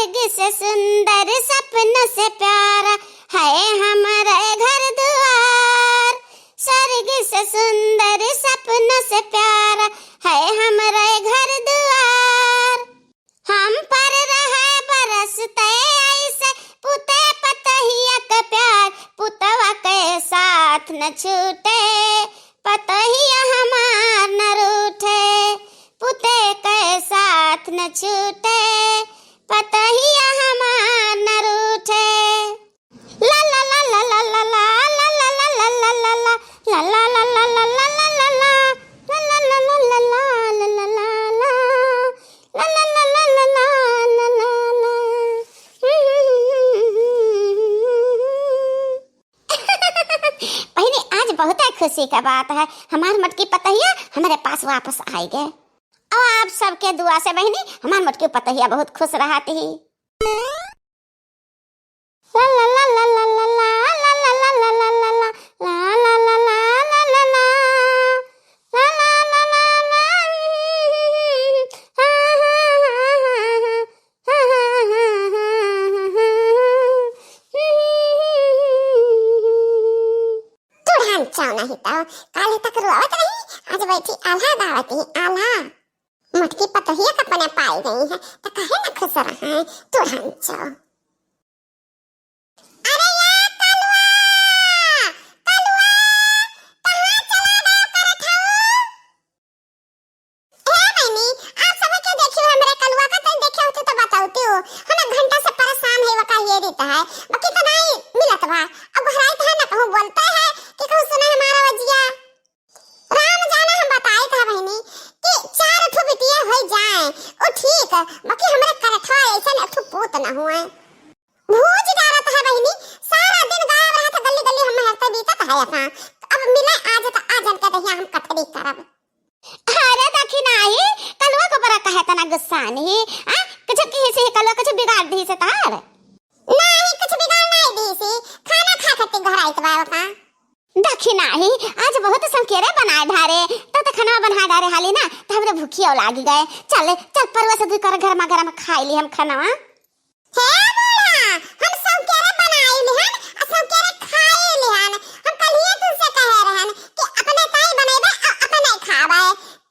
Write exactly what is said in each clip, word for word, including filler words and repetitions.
स्वर्ग से सुंदर सपनों से प्यारा है हमारा घर द्वार। स्वर्ग से सुंदर सपनों से प्यारा है हमारा घर द्वार। हम पर रहे बरसते ऐसे पुते पतहिया के प्यार, पुतवा के साथ न छूटे, पतहिया हमार न रूठे, पुते के साथ न छूटे, पतहिया हमार न रूठे। बहिनी, आज बहुत खुशी का बात है, हमार मोटकी पतहिया हमरे पास वापस आइ गए। और आप सबके दुआ से बहिनी, हमार मोटकी पतहिया बहुत खुश रहती ही। तुढ़ान चाव नहीं तो, काले तक रोवत रही, आज बैठी आल्हा गावत ही, आल्हा। मोटकी पतोहिया का पने पाई गई है, तो काहे न खुश रहे, तुढ़ान चाव। अरे या कलुआ, कलुआ, कहाँ चला गयो करत हऊ? ए बहिनी, आप सभी के देखियो हमरे कलुआ का, तनी देखे होते तो बताउतियो। हम एक घंटा से परेशान है, वका ये रीत है, बाकी तो नहीं मिलत बा। अब घराई तो है ना, कहूँ बोलते है कि कहूँ सुने हमारा वजिया। राम जाने हम बताए था बहिनी कि चार ठो बिटिया हो जाए, वो ठीक, बाकी हमरे करठवा ऐसन एक ठो पूत न हुए। भूज डारत है बहिनी, सारा दिन गायब रहत, गली गली हम हरते बीतत है अपन। अब मिले आज त आज हमके दहिया हम कथरी करब। अरे दखिनाही, कलुआ को बड़ा कहे तना गुस्सा नहीं, आ? कुछ किही से कलुआ कुछ बिगाड़ दी से तार? नहीं, कुछ बिगाड़ नहीं दी से, खाना खा खातिर घर आइत बा का। दखिनाही, आज बहुत संकेरे बनाए ढारे, तो, तो खाना बना डारे हाली ना, तो हमरे भूखियो लागी गए। चल, चल, परवा से दुई कर गरमा गरम खाई ली हम खानवा। हे बूढ़ा, हम संकेरे बनाई लिहन, आ संकेरे खाई लिहन। हम कलिए तुझसे कहे रहन कि अपने ताई बनेबे, आ अपने खाबे।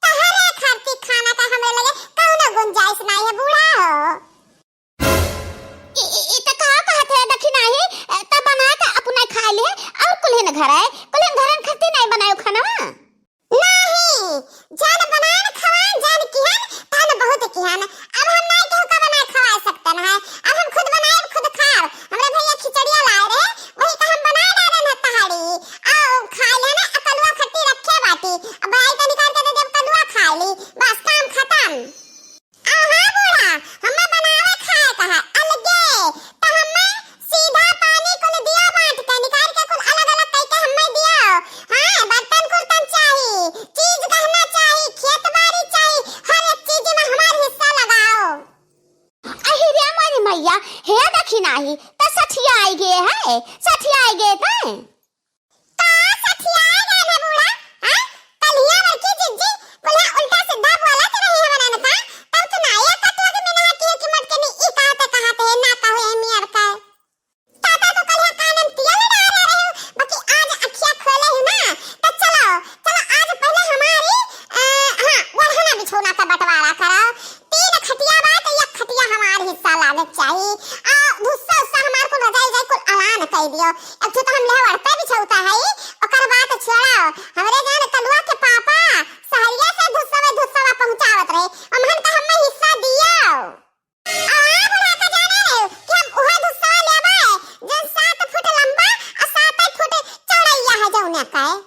तहरे खातिर खाना का हमरे लगे कौनो गुंजाइश नहीं है, बूढ़ा हो। इ, इ, इ त का कहत है दखिनाही, त बना के अपने खा ले और कुल्हिन घर है, कुल्हिन घरन खती नहीं बनायो खानवा? नहीं, जान बनान खवान जान किहन, तहन बहुत किहन। अब हम नहीं केहू का बना खवा सकतन है, अब हम खुद बनाए खुद खाब। हमरे भैया खिचड़िया लाए रहे, वही का हम बना डालन है तहारी। आओ खा लेना, आ कलुआ खट्टी रखे बाटी, अब आई तो निकाल के दे देब, कलुआ खा ली, बस काम खत्म। आहा बूढ़ा, हम्मे बनावे खाए का है अलगे, त हम्मे सीधा पानी कुल दिया बांट के निकाल के कुल अलग अलग कई के हम्मे दियो। हाँ, बर्तन कुर्तन चाही, चीज गहना चाही, खेत बाड़ी चाही, हर एक चीज में हमार हिस्सा लगाओ। अहिरे मोरी मैया, हे दखिनाही, त सठिया आई गे है, सठिया आई गे तैं। का सठियाए गए है बूढ़ा? हाँ? कलिया बड़की जिज्जी, कुल्हा उल्टा सीधा बोलत रही हमरन का, तब तू ना ये कतुआ के मिनहा किए कि मटकनी ई कहते कहते है, ना कहो ए मियर का। ताता तो कलिया कानन तिया लड़ा रहे हो, बाकी आज अखिया खोले हो ना, तो चलो, चलो आज पहले हमारी, अ, हाँ, ओढ़ना बिछौना का बंटवारा करो। तीन खटिया बा, तो एक खटिया हमार हिस्सा लागे चाही। आ, भुस्सा उस्सा हमार कुल रजाई उजाई कुल अलान कई दियो। एक ठो तो हम लेहवर पे बिछौता है, ओकर बात छोड़ो। हमरे जान कलुआ के पापा सहरिया से धुस्सवा धुस्सवा पहुँचावत रहे, हमहन का हम्मे हिस्सा दियो। आ, बुढ़ा का जाने रहे कि हम उहे धुस्सवा लेबे, जौन सात फुट लंबा आ सात फुट चौड़ैया है जौने का।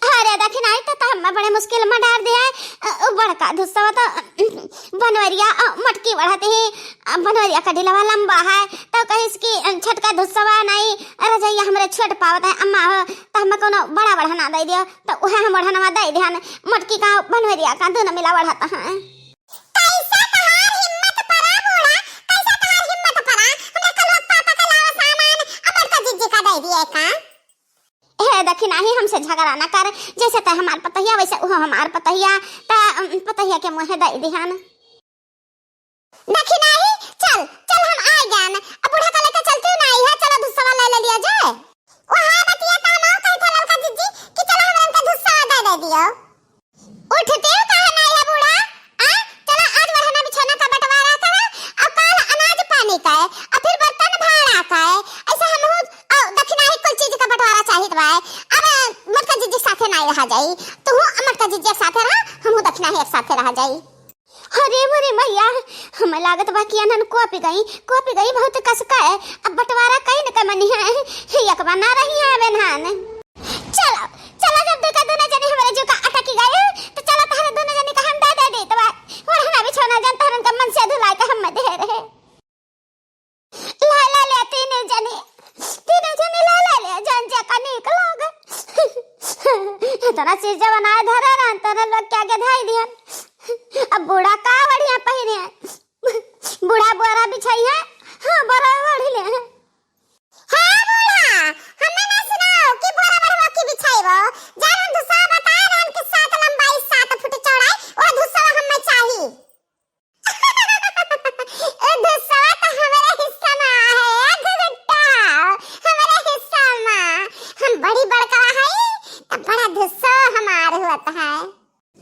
अरे दखिनाही, तो, तो हम्मे बड़े मुश्किल में डार दिया है। अ, अ, बड़का धुस्सवा तो, अ, बनवरिया, अ, मटकी बढ़त ही, अ, बनवरिया का ढिलवा लंबा है, तो कहिस कि, अ, छोटका धुस्सवा नहीं, रजैया हमरे छोट पावत है, अम्मा हो, तो हम्मे कोनो बड़ा बढ़ना दे दियो, तो उहे हम बढ़नवा दे दिहन, मटकी का बनवरिया का दोनों मिला बढ़त हैं। कैसे तहार हिम्मत परा बूढ़ा, कैसे तहार हिम्मत परा, हमरा कलुआ पापा का लावा सामान, अमर का जिज्जी का दे दिए का? हे दखिनाही, हमसे झगड़ा न कर, जैसे तै हमार पतोहिया वैसे उहो हमार पतोहिया, त, अम, पतोहिया के मुँहे दे दिहन। दखिनाही, चल, आ जाई। तू अमर का जिज्जी एक साथे रहा, हमहू दखिना ही एक साथे रहा जाई। अरे मोरे मैया, हमें लागत बा कि अनहन कोपी गई, कोपी गई बहुत कसका है। अब बंटवारा कई न कमनी है, एक बार ना रही है अब एनहन। चलो, चलो, जब देखा दोनों जने हमरे जीव का अटकी गए, तो चलो तहरे दोनों जने का हम दे दे दे, तो ओढ़ना बिछौना जन तहरन का मन से धुलाई के हम दे रहे। ला, ला ले तीनों जने, तीनों जने ला, ला ले, जन जे का नीक लागे। इतना चीज जब बनाए धरे रहन, तोरे लोग के आगे धाई दिहन। अब बूढ़ा का बढ़िया पहिरे हैं? बूढ़ा बोरा बिछाई है, हाँ, बोरा ओढ़ ले हैं। हे बूढ़ा, हमें ना सुनाओ कि बोरा बढ़वा की बिछाई वो। जान हम धुसा बताए रहन कि सात लंबाई, सात फुट चौड़ाई, वो धुसा हमें चाही। ए, धुसवा त हमरे हिस्सा में आहे, ए घुघुट्टा, हमरे हिस्सा में। हम बड़ी बड़का हई, त बड़ा धुसवा हमार होत है।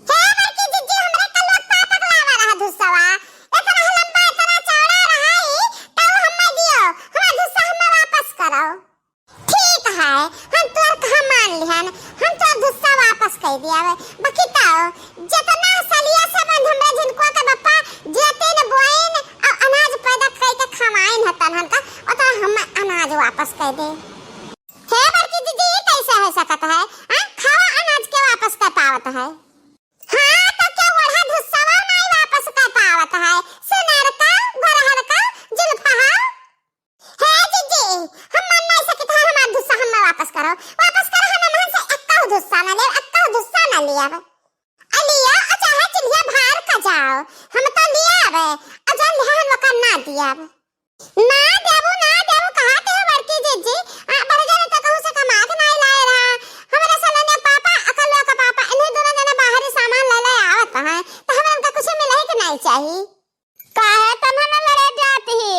हे बड़की जिज्जी, हमरे कलवा पापक लावा रहा धुसवा। इतना लंबा, इतना चौड़ा रहा ई, त उ हम्मे दियो, हमार धुसवा हम्मे वापस करो। ठीक है, हम तोर कहा मान लिहन, हम तोर धुस्सा वापस कर दिया। बाकी तो जितना सलिया संबंध हमरे झिनकुआ के बप्पा जियते न बोइन और अनाज पैदा करके खवाइन हतन हमका, उतना हम अनाज वापस कर दे। हे बड़की दीदी, ये कैसे हो सकत है? हाँ, खावा अनाज के वापस कर पावत है? हाँ, तो क्या ओढ़ा धुस्सावा नहीं वापस कर पावत है? सुनर का, गोरहर का, जुल्फहा? हे जीजी, हम मान नहीं सकित है, हमार धुस्सा हमें वापस करो। वापस करो, हम हमहन से एक्का धुस्सा ना लेब, एक्का धुस्सा ना लियब। आ लिया, आ चाहे चिल्हिया भार का जाओ, हम तो लियब, आ जौन लिहा हम ओका ना दियब। ना देबू, ना देबू, कहा के हो बड़की जीजी? आ, बड़े जने तो कहूँ से कमा के नाई लाए रहा। हमरे सलोनिया पापा, अकलुआ का पापा, इन्हीं दोनों जने बाहरी सामान ले ले आवत हैं, तो हमरे उनका कुछ मिले के नहीं चाहिए। काहे तन्हा न लड़े जात ही?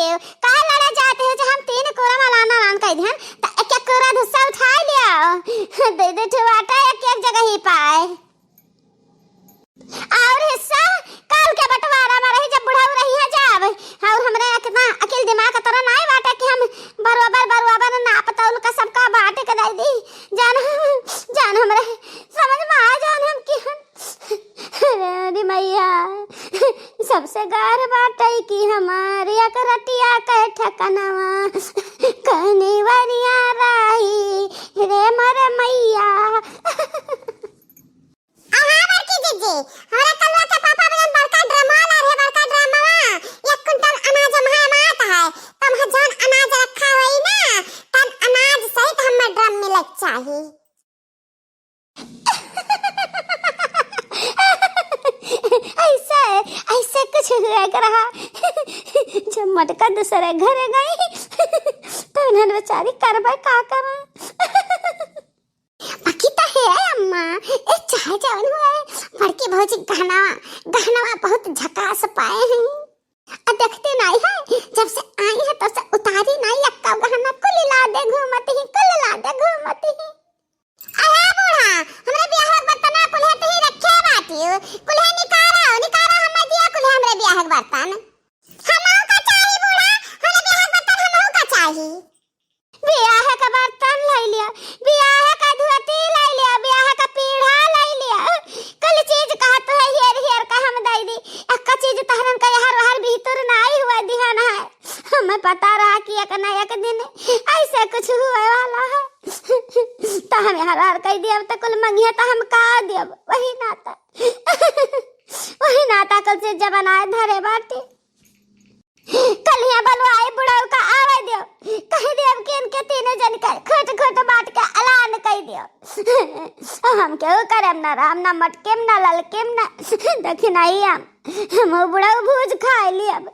काहे लड़े जात ही जे हम तीन कोरा मलाना लान कह दिहन, त एक एक कोरा हिस्सा उठाई लिया। दे दे ठो बाटा एक एक जगह ही पाए। और हिस्सा काल के बंटवारा में रही जब बुढ़ऊ रही है जब। और हमरे इतना अकिल दिमाग का तरह नाई बाटे कि हम बरोबर बरोबर नाप तौल का सबका बांट के दे दी। जान, जान हमरे समझ में आ जान हम कि हम अरे, अरे मैया, सबसे गार बाटै कि हमार एक रतिया के ठकनवा, कहनी वरिया राही रे मोर मैया। अहाँ बड़की जीजी, हमरा कलुआ के पापा बजन बड़का ड्रमवा ला रहे, बड़का ड्रमवा, एक कुंटल अनाज हमार मात है, तब जौन अनाज रखा होई ना, तब अनाज सहित हमें ड्रम मिले के चाही। ऐसे, ऐसे कुछ हुआ कर रहा। जब मटका दूसरे घर गई, तो उन्हें बेचारी करबे का करा। बाकी तो है अम्मा, ए चाहे जवन हुए, बड़की भौजी गहना, गहनवा बहुत झकास पाए हैं। आ देखते नाई है, जब से आई है तब से उतारी नाई, एक्का गहना कुल ला दे घूमत ही, कुल ला दे घूमत ही। अरे बूढ़ा, हमरे बियाह के बर्तन कुल्हे ते ही रखे बाटी, कुल्हे निकारा, निकारा हमें दिया कुल्हे हमरे बियाह के बर्तन। हमहू का चाही बूढ़ा, हमरे बियाह के बर्तन हमहू का चाही। बियाह का बर्तन लाई लिया, बियाह का धोती लाई लिया, बियाह का पीढ़ा लाई लिया, कुल चीज कहत है हेर हेर का हम दई दी। एक्का चीज तहरन का यहर वहर भीतर नाई हुआ दिहन है। हमें पता रहा कि एक ना एक दिन ऐसे कुछ हुए वाला है। तो हम यहर वहर कह दिया, तो कुल मंगिया तो हम का दियब, वही नाता, वही नाता कुल चीज बनाए धरे बाटे। कलिया बलवाई बुढ़ऊ का आवे दियो, कह दियो कि इनके तीनों जन के खोट खोट बांट के अलान कह दियो। हम केहू करम ना राम, ना मटकेम, ना ललकेम, ना दखिनाई हम। हम बुढ़ऊ भूज खाए ली अब।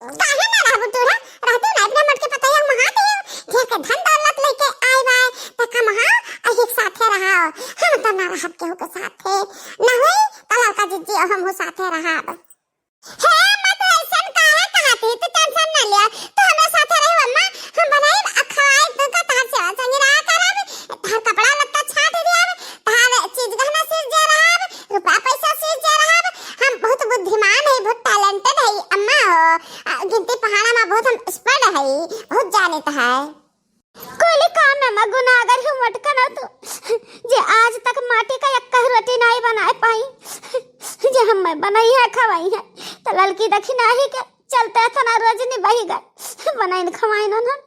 काहे ना रहबू तू रे? रहतू ना अपना मटके पतैया महा दियो, जे के धन दौलत लेके आए बाय, त कमहा, आ एक साथे रहाओ। हम त ना रहब केहू के साथे। ना होई, त ललका जिज्जी हम हो साथे रहब। हे अम्मा, तू ऐसन काहे कहत ही? तू टेंशन ना लिया, तू हमरा साथे रहो अम्मा, हम बनाइब आ खवाइब, तू का तहार सेवा संगी रहा करब, तहार कपड़ा लत्ता छाट दियब, तहार चीज गहना सीज दे रहब, रुपया पैसा सीज दे रहब। हम बहुत बुद्धिमान है, बहुत talented है अम्मा हो। आ, गिनती पहाड़ा में बहुत हम expert है, बहुत जानित है। कुल काम में गुनागर हूँ मटकनौत, जे आज तक माटी का एक रोटी नाहीं बनाए पाई, जे हम बनाई है, खवाई है, तो ललकी दखिनही के चलते इतना रोज निबहि गए, बनाइन खवाइन उन्हन।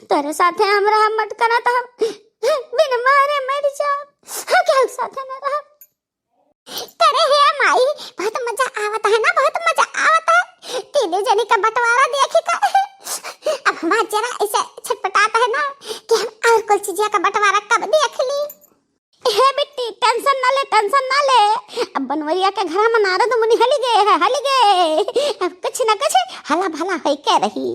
तोरे साथे हम रहब मटकनौत, हम बिन मारे मरि जाब, हम केहू साथे न रहब। करे हे माई, बहुत मजा आवत है ना, बहुत मजा आवत है। तीनों जनी का बंटवारा देखी का। अब हमार जरा ऐसे छटपटात है ना कि हम और कुल चीजिया का बंटवारा कब देख ली। हे बिट्टी, tension ना ले, tension ना ले। अब बनवरिया के घर में नारद मुनि हलि गए हैं, हलि गए। अब कुछ ना कुछ हला भला होई के रही।